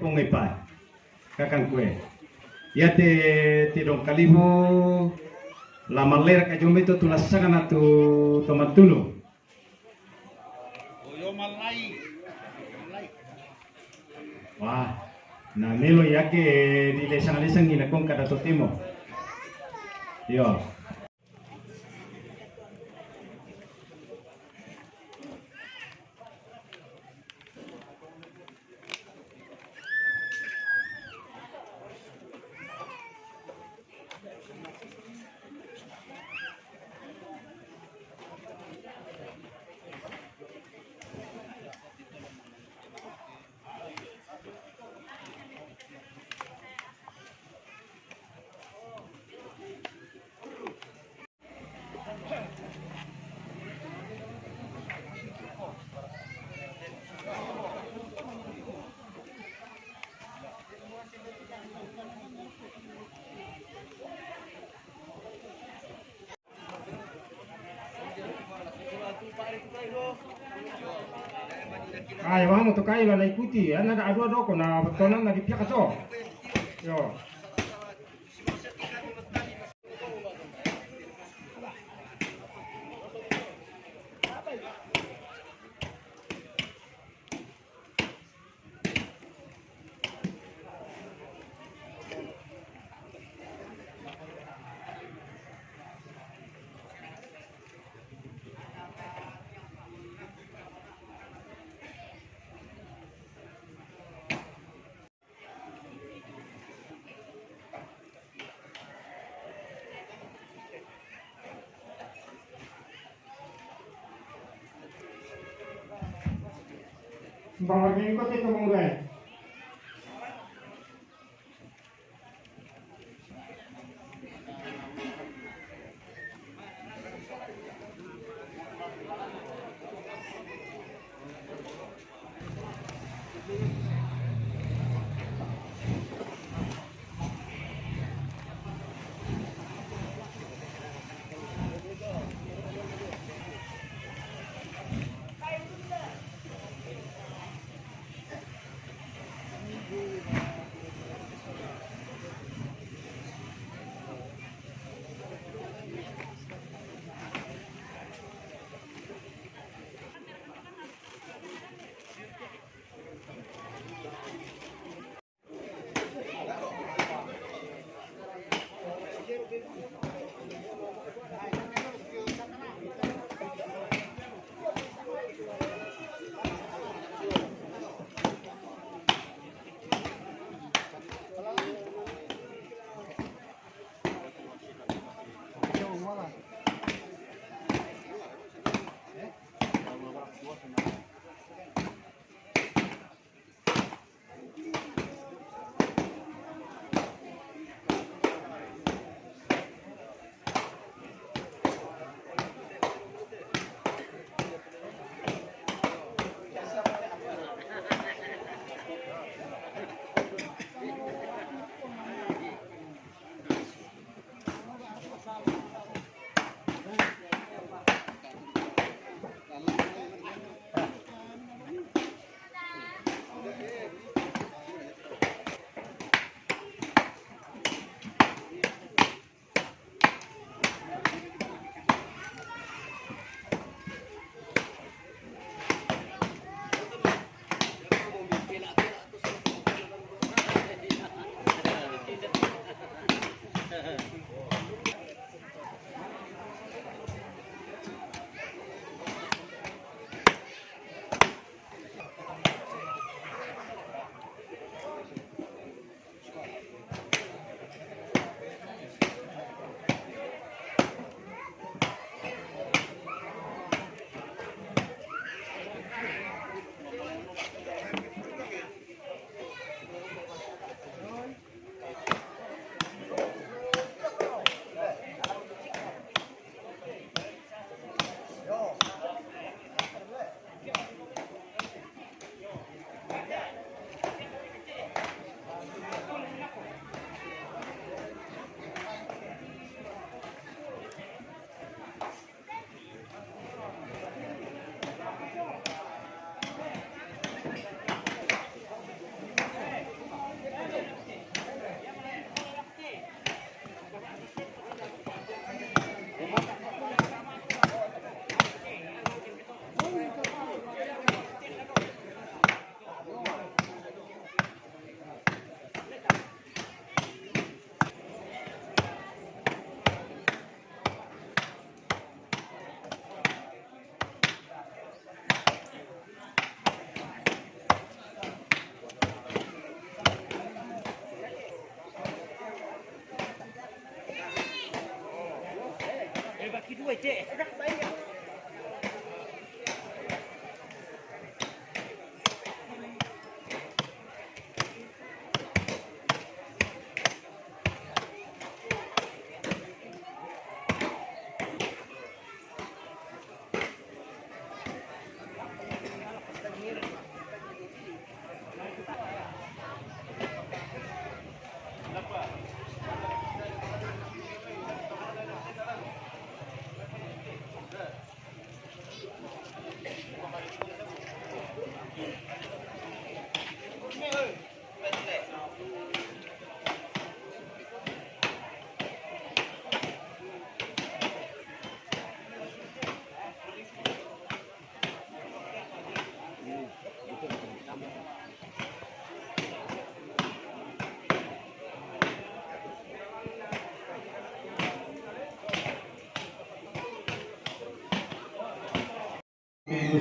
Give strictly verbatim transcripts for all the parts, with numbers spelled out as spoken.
Kong e pai. Kakan kue. Ia te, te dong kalibu la malera ka jombe to tula sanga na tu tomatulu. Wah, na melo yake di lesang-lesang ni na kong kada totemo. Yo. Ai, vamos tocar la la ikuti, ana da adua doko na tonan na di pia kato. Yo. Bang Armin ko te ko mong rai.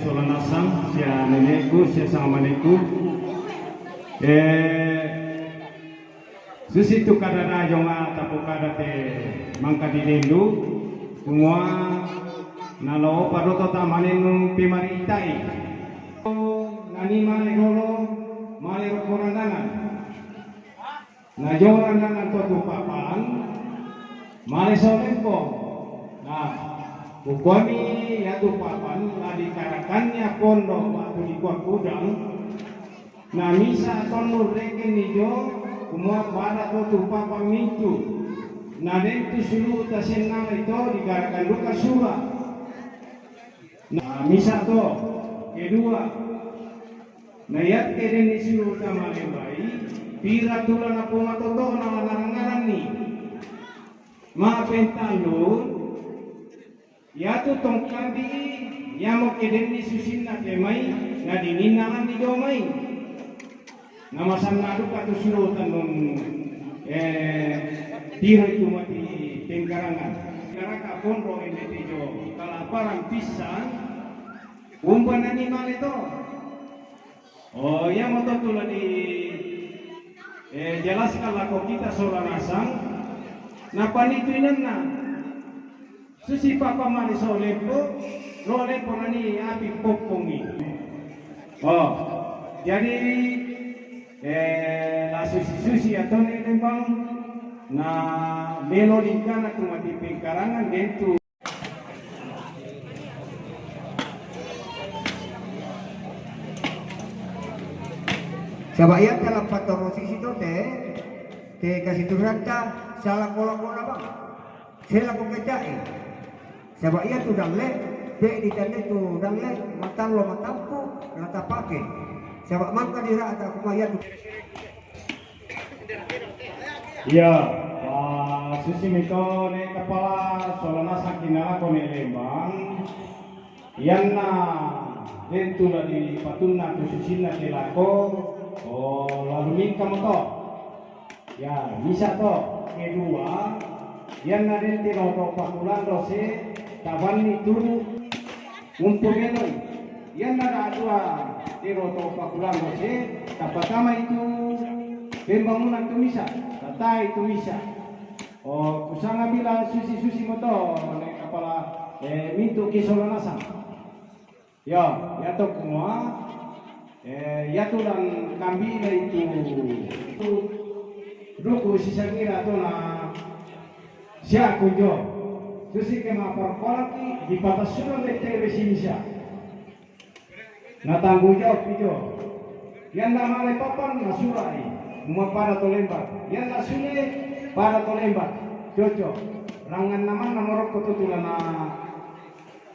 Sola nasang, sia neneku, sia sangamaneku. Eh, susi tu kada dajonga tapokada te mangka di dendu, kumua nalo padoto tamane nu pemaritai. Nani male dolo, male roko randangan. Na joran na nanto tu papan, male solempo. Nah, kukuami ya tu papan, la dikarakannya pondo waktu di kuat kudang. Na misa tonu reken ni jo, kumua pada to tu papan mintu. Na dentu sulu tasenang ito dikarakan duka sura. Na misa to, kedua, na iat ke den ni sulu tama lembai, pira tula na pomatoto na ngaran-ngaran ni. Ma pentanun, ya tu tongkambi, ya mo ke den ni susinna ke mai, na dininna ni jo mai. Na masanna duka tu sulu tanun, eh, tiro itu mati pengkarangan. Karaka ponro ende tejo, kalaparan pisan, umba nani male to. Oh, ya mo to tula di, eh, jelaskan lako kita sola nasang, na panitu inanna. Susi papa mari so lempo, lo lempo nani api popongi. Oh, jadi, eh, la susi-susi atau ni lembang, na melo lingkana tu mati pengkarangan dentu. Saba ia tala patoro sisi tote, te kasi turanta, sala kola-kola bang. Sela ko kecai. Saba ia tu dalle, pe di tande tu dalle, matallo matampu, rata pake. Saba mangka di rata kuma ia tu. Iya, pa susi mito ne kapala sola nasang kinalako ne lembang. Ianna dentu la di patunna tu susinna ke lako, o lalu mingka moto. Ya, misa to. Kedua, ianna den tiro to pakulan rose, tabanni tu umpu menoi. Ianna da dua tiro to pakulan rose, tapatama itu pembangunan tu misa, tatai tu misa. O, kusanga bila susi-susi moto, ne kapala, eh, mintu kisola nasang. Yo, ya to kumua, eh, ya tu dan kambina itu. Duku sisangira to na sia kunjo. Susi ke maparkolaki di patasuran de tere sinisa. Na tanggung jawab ijo. Ianna male papan na surai. Mua pada to lembak. Ianna sule pada to lembak. Cocok. Rangan naman na morok ko tutulana.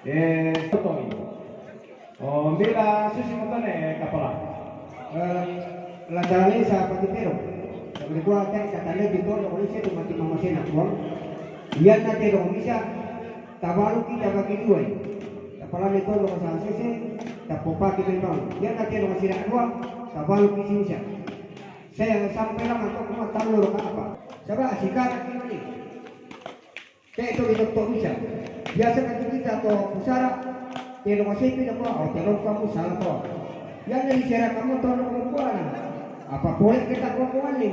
Eh, totoi. Oh, mbila susi motone kapala. Eh, la tale sa patutero. Berkuah teh katale di kono ko isi tu mati mama sena kuang. Ianna tero bisa tabalu kita bagi dua. Tapalame kono ko sa sese, tapopaki memang. Ianna tero masira dua, tabalu ki sinsa. Saya sampai lama to kuma tallo ka apa. Saba sikara kimani. Te to di doktor bisa. Biasa kan kita to pusara, telo masih kita ko, oh, telo kamu salah to. Yang dari sera kamu to no kamu kuana. Apa boleh kita ko kuani?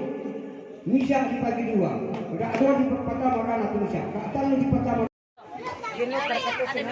Misa dibagi dua. Udah ada di pertama rana tu misa. Ka tallo di pertama. Gini, terkait sini,